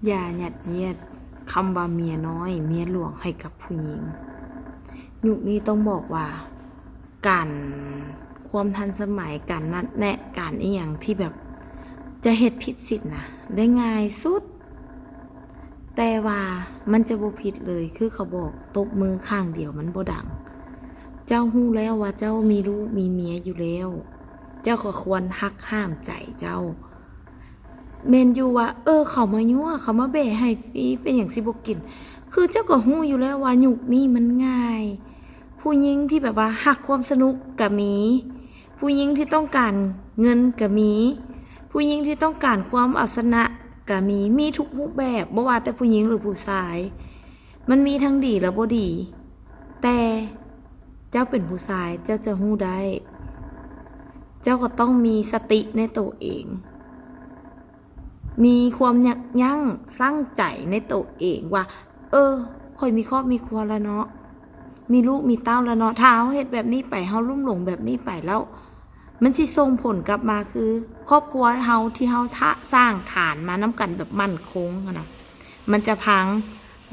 ຢ່າຍັດຢຽດຄຳວ່າເມຍນ້ອຍເມຍຫຼວງໃຫ້ກັບຜູ້ຍິງ. ຍຸກນີ້ຕ້ອງບອກວ່າ ການ ຄວາມທັນສະໄໝ, ການນັດແນະ, ການອີ່ຫຍັງທີ່ແບບຈະເຮັດຜິດສິນນະ ໄດ້ງ່າຍສຸດ. ແຕ່ວ່າມັນຈະບໍ່ຜິດເລີຍ, ຄືເຂົາບອກ, ຕົບມືຂ້າງດຽວມັນບໍ່ດັງ. ເຈົ້າຮູ້ແລ້ວວ່າເຈົ້າມີລູກມີເມຍຢູ່ແລ້ວ, ເຈົ້າກໍຄວນຫັກຫ້າມໃຈເຈົ້າ. ແມ່ນຢູ່ວ່າ ເອີ ເຂົາມາຍົວະ, ເຂົາມາແບໃຫ້ຟຣີ, ເປັນຫຍັງຊິບໍ່ກິນ? ຄືເຈົ້າກໍຮູ້ຢູ່ແລ້ວວ່າຍຸກນີ້ມັນງ່າຍ. ຜູ້ຍິງທີ່ແບບວ່າຮັກຄວາມສະໜຸກກໍມີ, ຜູ້ຍິງທີ່ຕ້ອງການເງິນກໍມີ, ຜູ້ຍິງທີ່ຕ້ອງການຄວາມເອົາຊະນະກໍມີ, ມີທຸກຮູບແບບ, ບໍ່ວ່າແຕ່ຜູ້ຍິງ ຫຼື ຜູ້ຊາຍ, ມັນມີທັງດີ ແລະ ບໍ່ດີ. ແຕ່ເຈົ້າເປັນຜູ້ຊາຍ, ເຈົ້າຈະຮູ້ໄດ້, ເຈົ້າກໍຕ້ອງມີສະຕິໃນໂຕເອງ. ມີຄວາມຍັບຢັ້ງຊັ່ງໃຈໃນໂຕເອງວ່າ ເອີ ຂ້ອຍມີຄອບມີຄົວແລ້ວເນາະ, ມີລູກມີເຕົ້າແລ້ວເນາະ. ຖ້າເຮົາເຮັດແບບນີ້ໄປ, ເຮົາລຸ່ມຫຼົງແບບນີ້ໄປແລ້ວ, ມັນຊິສົ່ງຜົນກັບມາຄືຄອບຄົວເຮົາທີ່ເຮົາ ທະ ສ້າງຖານມານຳກັນແບບໝັ້ນຄົງຫັ້ນນະ, ມັນຈະພັງ.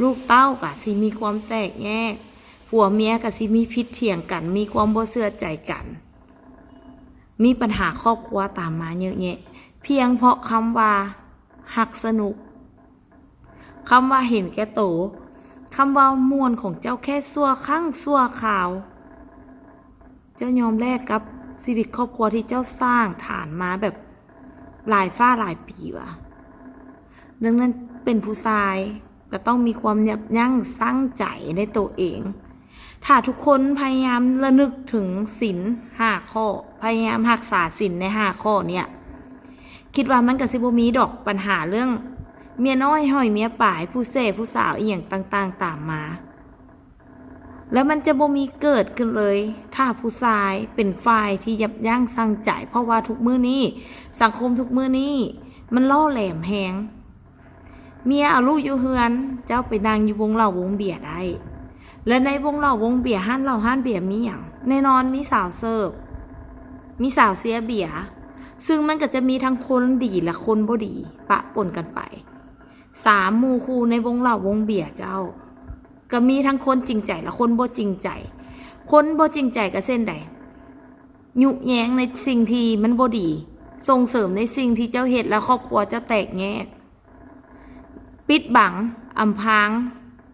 ລູກເຕົ້າກໍຊິມີຄວາມແຕກແຍກ, ຜົວເມຍກໍຊິມີຜິດຖຽງກັນ, ມີຄວາມບໍ່ເຊື່ອໃຈກັນ. ມີບັນຫາຄອບຄົວຕາມມາເຍອະແຍະ ພຽງເພາະຄຳວ່າຮັກສະໜຸກ, ຄຳວ່າເຫັນແກ່ໂຕ, ຄຳເວົ້າມ່ວນຂອງເຈົ້າແຄ່ຊົ່ວຄັ້ງຊົ່ວຄາວ. ເຈົ້າຍອມແລກກັບຊີວິດຄອບຄົວທີ່ເຈົ້າສ້າງຖານມາແບບຫຼາຍຟ້າຫຼາຍປີວະ. ດັ່ງນັ້ນເປັນຜູ້ຊາຍ ກໍຕ້ອງມີຄວາມຍັບຢັ້ງຊັ່ງໃຈໃນໂຕເອງ. ຖ້າທຸກຄົນພະຍາຍາມລະນຶກເຖິງສິນຫ້າຂໍ້, ພະຍາຍາມຮັກສາສິນໃນຫ້າຂໍ້ເນີ້ຍ, ຄິດວ່າມັນກໍຊິບໍ່ມີດອກບັນຫາເລື່ອງເມຍນ້ອຍຫ້ອຍເມຍປາຍ, ຜູ້ແສຜູ້ສາວອີ່ຫຍັງຕ່າງໆຕາມມາ. ແລ້ວມັນຈະບໍ່ມີເກີດຂຶ້ນເລີຍ ຖ້າຜູ້ຊາຍເປັນຝ່າຍທີ່ຍັບຢັ້ງຊັ່ງໃຈ, ເພາະວ່າທຸກມື້ນີ້, ສັງຄົມທຸກມື້ນີ້ ມັນຫຼໍ່ແຫຼມແຮງ. ເມຍເອົາລູກຢູ່ເຮືອນ, ເຈົ້າໄປນັ່ງຢູ່ວົງເຫຼົ້າວົງເບຍໄດ້. ແລະ ໃນວົງເຫຼົ້າວົງເບຍ, ຮ້ານເຫຼົ້າຮ້ານເບຍມີຫຍັງ? ແນ່ນອນມີສາວເສີບ, ມີສາວເຊຍເບຍ, ຊຶ່ງມັນກໍຈະມີທັງຄົນດີ ແລະ ຄົນບໍ່ດີປະປົນກັນໄປ. ສາມ ໝູ່ຄູ່ໃນວົງເຫຼົ້າວົງເບຍເຈົ້າ, ກໍມີທັງຄົນຈິງໃຈ ແລະ ຄົນບໍ່ຈິງໃຈ. ຄົນບໍ່ຈິງໃຈກໍເຊັ່ນໃດ? ຍຸແຍງໃນສິ່ງທີ່ມັນບໍ່ດີ, ສົ່ງເສີມໃນສິ່ງທີ່ເຈົ້າເຮັດ ແລ້ວຄອບຄົວເຈົ້າແຕກແຍກ. ປິດບັງ, ອຳພາງ,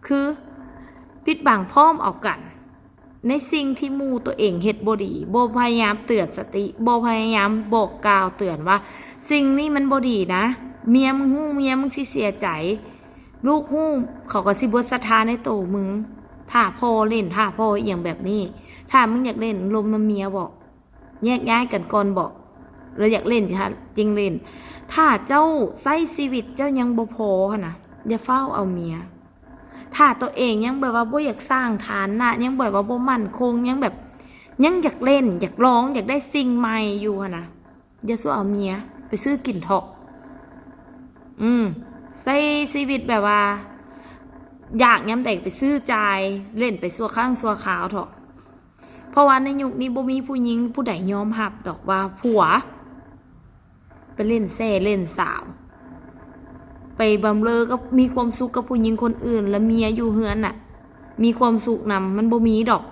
ຄື ປິດບັງພ້ອມເອົາກັນ ໃນສິ່ງທີ່ໝູ່ຕົວເອງເຮັດບໍ່ດີ, ບໍ່ພະຍາຍາມເຕືອນສະຕິ, ບໍ່ພະຍາຍາມບອກກ່າວເຕືອນວ່າ ສິ່ງນີ້ມັນບໍ່ດີນະ, ເມຍມຶງຮູ້, ເມຍມຶງຊິເສຍໃຈ, ລູກຮູ້, ເຂົາກໍຊິເບິດສັດທາໃນໂຕມຶງ. ຖ້າພໍ່ຫຼິ້ນ, ຖ້າພໍ່ອີ່ຫຍັງແບບນີ້, ຖ້າມຶງຢາກຫຼິ້ນ, ລົມນຳເມຍບໍ? ແຍກຍ້າຍກັນກ່ອນເບາະ ແລ້ວຢາກຫຼິ້ນ ຈຶ່ງຫຼິ້ນ. ຖ້າເຈົ້າໃຊ້ຊີວິດເຈົ້າຍັງບໍ່ພໍຫັ້ນນະ, ຢ່າຟ້າວເອົາເມຍ. ຖ້າຕົວເອງຍັງແບບວ່າບໍ່ຢາກສ້າງຖານະ, ຍັງແບບວ່າບໍ່ໝັ້ນຄົງ, ຍັງແບບ ຍັງຢາກຫຼິ້ນ, ຢາກລອງ, ຢາກໄດ້ສິ່ງໃໝ່ຢູ່ຫັ້ນນະ, ຢ່າສູ່ເອົາເມຍ, ໄປຊື້ກິນເຖາະ. ອືມ, ໃຊ້ຊີວິດແບບວ່າ ຢາກຍາມໃດໄປຊື້ຈ່າຍ, ຫຼິ້ນໄປຊົ່ວຄັ້ງຊົ່ວຄາວເຖາະ. ເພາະວ່າໃນຍຸກນີ້ບໍ່ມີຜູ້ຍິງຜູ້ໃດຍອມຮັບດອກວ່າຜົວໄປຫຼິ້ນແຊຫຼິ້ນສາວ, ໄປບຳເລີກັບ ມີຄວາມສຸກກັບຜູ້ຍິງຄົນອື່ນ ແລະ ເມຍຢູ່ເຮືອນນະ ມີຄວາມສຸກນຳ, ມັນບໍ່ມີດອກ.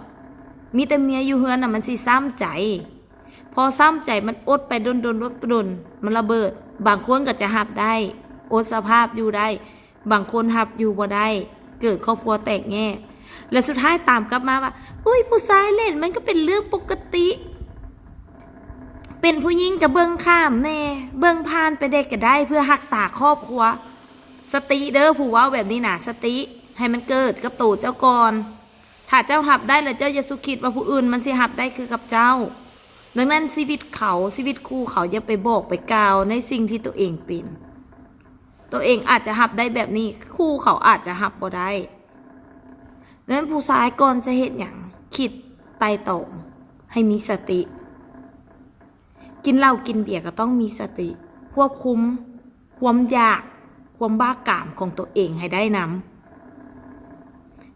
ມີແຕ່ເມຍຢູ່ເຮືອນນະ ມັນຊິຊ້ຳໃຈ. ພໍຊ້ຳໃຈ ມັນອົດໄປດົນໆ ດົນ ມັນລະເບີດ. ບາງຄົນກໍຈະຮັບໄດ້, ອົດສະພາບຢູ່ໄດ້. ບາງຄົນຮັບຢູ່ບໍ່ໄດ້, ເກີດຄອບຄົວແຕກແຍກ ແລະ ສຸດທ້າຍຕາມກັບມາວ່າ ໂອ້ຍ ຜູ້ຊາຍຫຼິ້ນ ມັນກໍເປັນເລື່ອງປົກກະຕິ, ເປັນຜູ້ຍິງກໍເບິ່ງຂ້າມແດ່, ເບິ່ງຜ່ານໄປແດ່ກໍໄດ້ ເພື່ອຮັກສາຄອບຄົວ. ສະຕິເດີ ຜູ້ເວົ້າແບບນີ້ນະ, ສະຕິ ໃຫ້ມັນເກີດກັບໂຕເຈົ້າກ່ອນ. ຖ້າເຈົ້າຮັບໄດ້ແລ້ວ ເຈົ້າຢ່າສຸຄິດວ່າຜູ້ອື່ນມັນຊິຮັບໄດ້ຄືກັບເຈົ້າ. ດັ່ງນັ້ນ ຊີວິດເຂົາ, ຊີວິດຄູ່ເຂົາ, ຢ່າໄປບອກໄປກ່າວໃນສິ່ງທີ່ຕົວເອງເປັນ. ຕົວເອງອາດຈະຮັບໄດ້ແບບນີ້, ຄູ່ເຂົາອາດຈະຮັບບໍ່ໄດ້. ດັ່ງນັ້ນ ຜູ້ຊາຍກ່ອນຈະເຮັດຫຍັງ, ຄິດໄຕ່ຕອງໃຫ້ມີສະຕິ. ກິນເຫຼົ້າກິນເບຍກໍຕ້ອງມີສະຕິ, ຄວບຄຸມຄວາມຢາກ, ຄວາມບ້າກາມຂອງຕົວເອງໃຫ້ໄດ້ນຳ.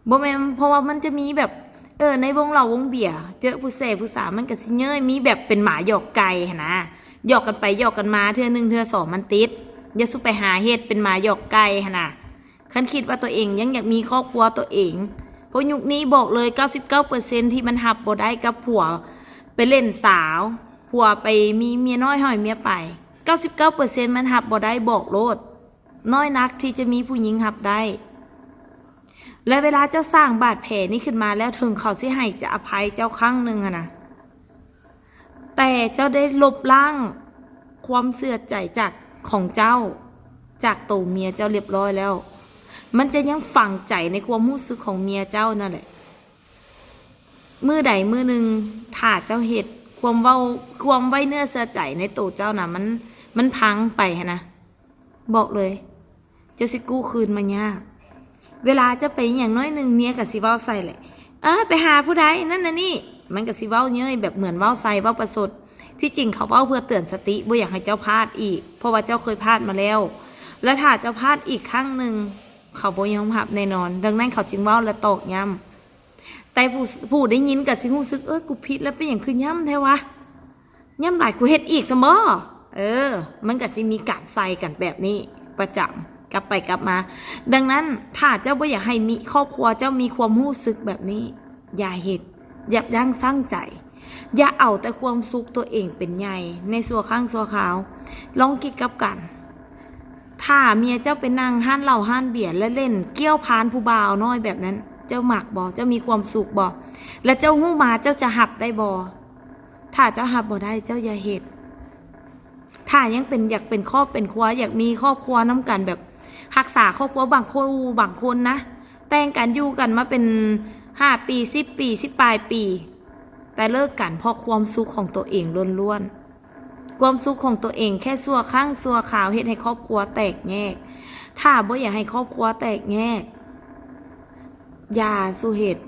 ບໍ່ແມ່ນເພາະວ່າມັນຈະມີແບບ ເອີ ໃນວົງເຫຼົ້າວົງເບຍ ເຈີຜູ້ແຊຜູ້ສາວ ມັນກໍຊິເຍີ້ຍ, ມີແບບເປັນໝາຫຍອກໄກ່ຫັ້ນນະ, ຫຍອກກັນໄປຫຍອກກັນມາ ເທື່ອໜຶ່ງເທື່ອສອງມັນຕິດ. ຢ່າສູ່ໄປຫາເຮັດເປັນໝາຢອກໄກ່ຫັ້ນນະ. ຄັນຄິດວ່າຕົວເອງຍັງຢາກມີຄອບຄົວຕົວເອງ, ເພາະຍຸກນີ້ບອກເລີຍ ເກົ້າສິບເກົ້າເປີເຊັນ ທີ່ມັນຮັບບໍ່ໄດ້ກັບຜົວໄປເຫຼັ້ນສາວ, ຜົວໄປມີເມຍນ້ອຍຫ້ອຍເມຍໄປ, ເກົ້າສິບເກົ້າເປີເຊັນ ມັນຮັບບໍ່ໄດ້ ບອກໂລດ. ນ້ອຍນັກທີ່ຈະມີຜູ້ຍິງຮັບໄດ້. ແລະ ເວລາເຈົ້າສ້າງບາດແຜນີ້ຂຶ້ນມາແລ້ວ, ເຖິງເຂົາຊິໃຫ້ຈະອະໄພເຈົ້າຄັ້ງໜຶ່ງຫັ້ນນະ, ແຕ່ເຈົ້າໄດ້ລົບລ້າງຄວາມເຊື່ອໃຈຈາກ ຂອງເຈົ້າ ຈາກໂຕເມຍເຈົ້າລຽບຮ້ອຍແລ້ວ, ມັນຈະຍັງຝັງໃຈໃນຄວາມຮູ້ສຶກຂອງເມຍເຈົ້ານັ້ນແຫຼະ. ມື້ໃດມື້ໜຶ່ງ ຖ້າເຈົ້າເຮັດ ຄວາມເວົ້າ ຄວາມໄວ້ເນື້ອເຊື່ອໃຈໃນໂຕເຈົ້ານະ ມັນ ມັນພັງໄປຫັ້ນນະ, ບອກເລີຍ ເຈົ້າຊິກູ້ຄືນມາຍາກ. ເວລາເຈົ້າໄປຫຍັງໜ້ອຍໜຶ່ງ ເມຍກໍຊິເວົ້າໃສ່ແຫຼະ, ເອີ ໄປຫາຜູ້ໃດນັ້ນນະນີ້, ມັນກໍຊິເວົ້າເຍີ້ຍ ແບບເໝືອນເວົ້າໃສ່ ເວົ້າປະຊົດ. ທີ່ຈິງເຂົາເວົ້າເພື່ອເຕືອນສະຕິ, ບໍ່ຢາກໃຫ້ເຈົ້າພາດອີກ, ເພາະວ່າເຈົ້າເຄີຍພາດມາແລ້ວ. ແລະ ຖ້າເຈົ້າພາດອີກຄັ້ງໜຶ່ງ, ເຂົາບໍ່ຍອມຮັບແນ່ນອນ. ດັ່ງນັ້ນເຂົາຈຶ່ງເວົ້າ ແລະ ຕອກຢ້ຳ. ແຕ່ຜູ້ ຜູ້ໄດ້ຍິນກໍຊິຮູ້ສຶກ, ເອີ ກູຜິດແລ້ວ, ເປັນຫຍັງຄືຢ້ຳແທ້ວະ? ຢ້ຳຫຼາຍ ກູເຮັດອີກຊັ້ນບໍ? ເອີ ມັນກໍຊິມີການໃສ່ກັນແບບນີ້ປະຈຳ ກັບໄປກັບມາ. ດັ່ງນັ້ນ ຖ້າເຈົ້າບໍ່ຢາກໃຫ້ມີຄອບຄົວ ເຈົ້າມີຄວາມຮູ້ສຶກແບບນີ້, ຢ່າເຮັດ, ຢ່າຢັ້ງຊັ່ງໃຈ, ຢ່າເອົາແຕ່ຄວາມສຸກຕົວເອງເປັນໃຫຍ່ໃນຊົ່ວຄັ້ງຊົ່ວຄາວ. ລອງຄິດກັບກັນ, ຖ້າເມຍເຈົ້າໄປນັ່ງຮ້ານເຫຼົ້າຮ້ານເບຍ ແລະ ຫຼິ້ນກ້ຽວພານຜູ້ບ່າວນ້ອຍແບບນັ້ນ, ເຈົ້າມັກບໍ່? ເຈົ້າມີຄວາມສຸກບໍ່? ແລະ ເຈົ້າຮູ້ມາ ເຈົ້າຈະຮັບໄດ້ບໍ່? ຖ້າເຈົ້າຮັບບໍ່ໄດ້ ເຈົ້າຢ່າເຮັດ. ຖ້າຍັງເປັນ ຢາກເປັນຄອບເປັນຄົວ ຢາກມີຄອບຄົວນຳກັນ ແບບຮັກສາຄອບຄົວ, ບາງຄູ່ບາງຄົນນະ ແຕ່ງກັນຢູ່ກັນມາເປັນຫ້າປີ ສິບປີ ສິບປາຍປີ ແຕ່ເລີກກັນເພາະຄວາມສຸກຂອງຕົວເອງລ້ວນໆ. ຄວາມສຸກຂອງຕົວເອງແຄ່ຊົ່ວຄັ້ງຊົ່ວຄາວ ເຮັດໃຫ້ຄອບຄົວແຕກແຍກ. ຖ້າບໍ່ຢາກໃຫ້ຄອບຄົວແຕກແຍກ, ຢ່າສູ່ເຮັດ.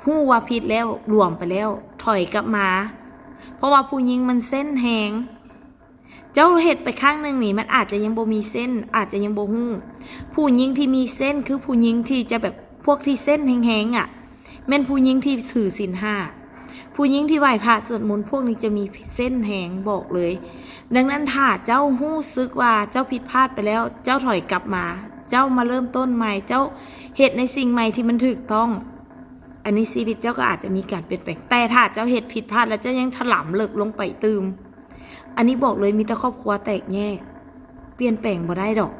ຮູ້ວ່າຜິດແລ້ວ, ຫຼວມໄປແລ້ວ, ຖອຍກັບມາ. ເພາະວ່າຜູ້ຍິງມັນເຊັນແຮງ. ເຈົ້າເຮັດໄປຄັ້ງໜຶ່ງນີ້ ມັນອາດຈະຍັງບໍ່ມີເຊັນ, ອາດຈະຍັງບໍ່ຮູ້. ຜູ້ຍິງທີ່ມີເຊັນ ຄືຜູ້ຍິງທີ່ຈະແບບ ພວກທີ່ເຊັນແຮງໆອະ ແມ່ນຜູ້ຍິງທີ່ຖືສິນຫ້າ, ຜູ້ຍິງທີ່ໄຫວ້ພະສວດມົນ, ພວກນີ້ຈະມີເຊັນແຮງ ບອກເລີຍ. ດັ່ງນັ້ນ ຖ້າເຈົ້າຮູ້ສຶກວ່າເຈົ້າຜິດພາດໄປແລ້ວ, ເຈົ້າຖອຍກັບມາ, ເຈົ້າມາເລີ່ມຕົ້ນໃໝ່, ເຈົ້າເຮັດໃນສິ່ງໃໝ່ທີ່ມັນຖືກຕ້ອງ, ອັນນີ້ຊີວິດເຈົ້າກໍອາດຈະມີການປ່ຽນແປງ. ແຕ່ຖ້າເຈົ້າເຮັດຜິດພາດແລ້ວ ເຈົ້າຍັງຖະຫຼຳເລິກລົງໄປຕື່ມ, ອັນນີ້ບອກເລີຍ ມີແຕ່ຄອບຄົວແຕກແຍກ, ປ່ຽນແປງບໍ່ໄດ້ດອກ.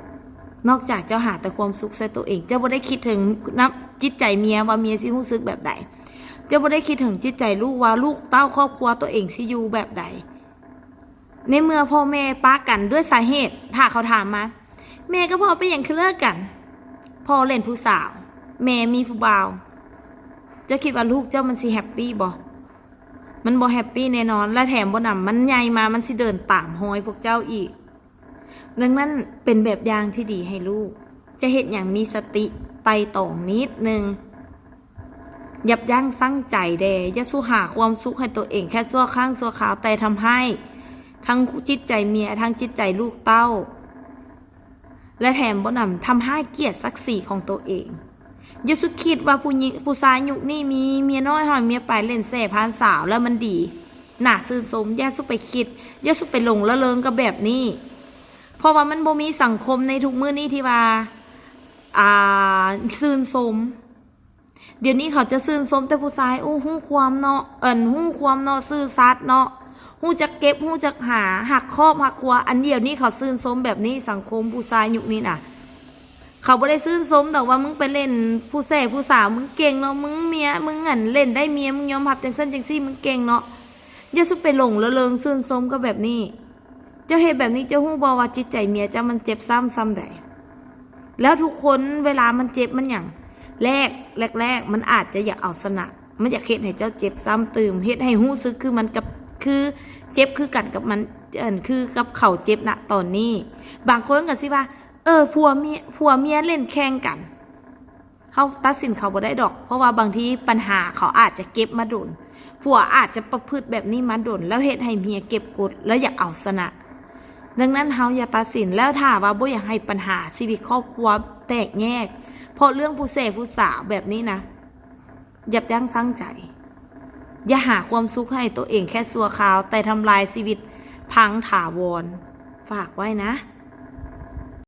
ນອກຈາກເຈົ້າຫາແຕ່ຄວາມສຸກໃສ່ຕົວເອງ, ເຈົ້າບໍ່ໄດ້ຄິດເຖິງນຳຈິດໃຈເມຍ ວ່າເມຍຊິຮູ້ສຶກແບບໃດ, ເຈົ້າບໍ່ໄດ້ຄິດເຖິງຈິດໃຈລູກ ວ່າລູກເຕົ້າຄອບຄົວຕົວເອງຊິຢູ່ແບບໃດ. ໃນເມື່ອພໍ່ແມ່ປະກັນດ້ວຍສາເຫດ, ຖ້າເຂົາຖາມມາ, ແມ່ກັບພໍ່ເປັນຫຍັງຄືເລີກກັນ? ພໍ່ຫຼິ້ນຜູ້ສາວ, ແມ່ມີຜູ້ບ່າວ. ເຈົ້າຄິດວ່າລູກເຈົ້າມັນຊິແຮັບປີບໍ່? ມັນບໍ່ແຮັບປີແນ່ນອນ, ແລະ ແຖມບໍ່ໜຳ ມັນໃຫຍ່ມາ ມັນຊິເດີນຕາມຮອຍພວກເຈົ້າອີກ. ດັ່ງນັ້ນ ເປັນແບບຢ່າງທີ່ດີໃຫ້ລູກ. ຈະເຮັດຫຍັງມີສະຕິໄຕ່ຕອງນິດໜຶ່ງ. ຍັບຢັ້ງຊົ່ງໃຈແດ່, ຢ່າສູ່ຫາຄວາມສຸກໃຫ້ຕົວເອງແຄ່ຊົ່ວຄັ້ງຊົ່ວຄາວ, ແຕ່ທຳຮ້າຍທັງຈິດໃຈເມຍ, ທັງຈິດໃຈລູກເຕົ້າ ແລະ ແຖມບໍ່ໜຳ ທຳຮ້າຍກຽດສັກສີຂອງຕົວເອງ. ຢ່າສູ່ຄິດວ່າຜູ້ຍິງ, ຜູ້ຊາຍຍຸກນີ້ມີເມຍນ້ອຍຫ້ອຍເມຍປາຍ, ເຫຼັ້ນແສ້ຜ່ານສາວແລ້ວມັນດີ, ໜ້າຊື່ນຊົມ. ຢ່າສູ່ໄປຄິດ, ຢ່າສູ່ໄປຫຼົງລະເລີງກັບແບບນີ້, ເພາະວ່າມັນບໍ່ມີສັງຄົມໃນທຸກມື້ນີ້ທີ່ວ່າ ອ່າ ຊື່ນຊົມ. ດຽວນີ້ເຂົາຈະຊື່ນຊົມແຕ່ຜູ້ຊາຍ, ໂອ້ ຮູ້ຄວາມເນາະ, ເອີ້ນ ຮູ້ຄວາມເນາະ, ຊື່ສັດເນາະ, ຮູ້ຈັກເກັບ, ຮູ້ຈັກຫາ, ຮັກຄອບຮັກຄົວ. ອັນດຽວນີ້ເຂົາຊື່ນຊົມແບບນີ້, ສັງຄົມຜູ້ຊາຍຍຸກນີ້ນະ. ເຂົາບໍ່ໄດ້ຊື່ນຊົມດອກວ່າ ມຶງໄປເຫຼັ້ນຜູ້ແສ້ຜູ້ສາວ, ມຶງເກັ່ງເນາະ, ມຶງເມຍ, ມຶງ ອັນ ເຫຼັ້ນໄດ້ເມຍ, ມຶງຍອມຮັບຈັ່ງຊັ້ນຈັ່ງຊີ້, ມຶງເກັ່ງເນາະ. ຢ່າສູ່ໄປຫຼົງລະເລີງຊື່ນຊົມກັບແບບນີ້. ເຈົ້າເຮັດແບບນີ້ ເຈົ້າຮູ້ບໍ່ວ່າຈິດໃຈເມຍເຈົ້າມັນເຈັບຊ້ຳສ່ຳໃດ? ແລ້ວທຸກຄົນເວລາມັນເຈັບມັນຫຍັງ? ແລກ ແລກໆ ມັນອາດຈະຢາກເອົາຊະນະ, ມັນຢາກເຮັດໃຫ້ເຈົ້າເຈັບຊ້ຳຕື່ມ, ເຮັດໃຫ້ຮູ້ສຶກຄືມັນກັບ ຄືເຈັບຄືກັນກັບມັນ, ອັນ ຄືກັບເຂົາເຈັບນະຕອນນີ້. ບາງຄົນກໍຊິວ່າ ເອີ ຜົວເມຍ ຜົວເມຍເຫຼັ້ນແຂ່ງກັນ. ເຮົາຕັດສິນເຂົາບໍ່ໄດ້ດອກ, ເພາະວ່າບາງທີບັນຫາເຂົາອາດຈະເກັບມາດົນ, ຜົວອາດຈະປະພຶດແບບນີ້ມາດົນ ແລ້ວເຮັດໃຫ້ເມຍເກັບກົດ ແລ້ວຢາກເອົາຊະນະ. ດັ່ງນັ້ນເຮົາຢ່າຕັດສິນ, ແລ້ວຖ້າວ່າບໍ່ຢາກໃຫ້ບັນຫາຊີວິດຄອບຄົວແຕກແຍກ ເພາະເລື່ອງຜູ້ແສ້ຜູ້ສາວແບບນີ້ນະ, ຍັບຢັ້ງຊົ່ງໃຈ. ຢ່າຫາຄວາມສຸກໃຫ້ຕົວເອງແຄ່ຊົ່ວຄາວ, ແຕ່ທຳລາຍຊີວິດພັງຖາວອນ. ຝາກໄວ້ນະ.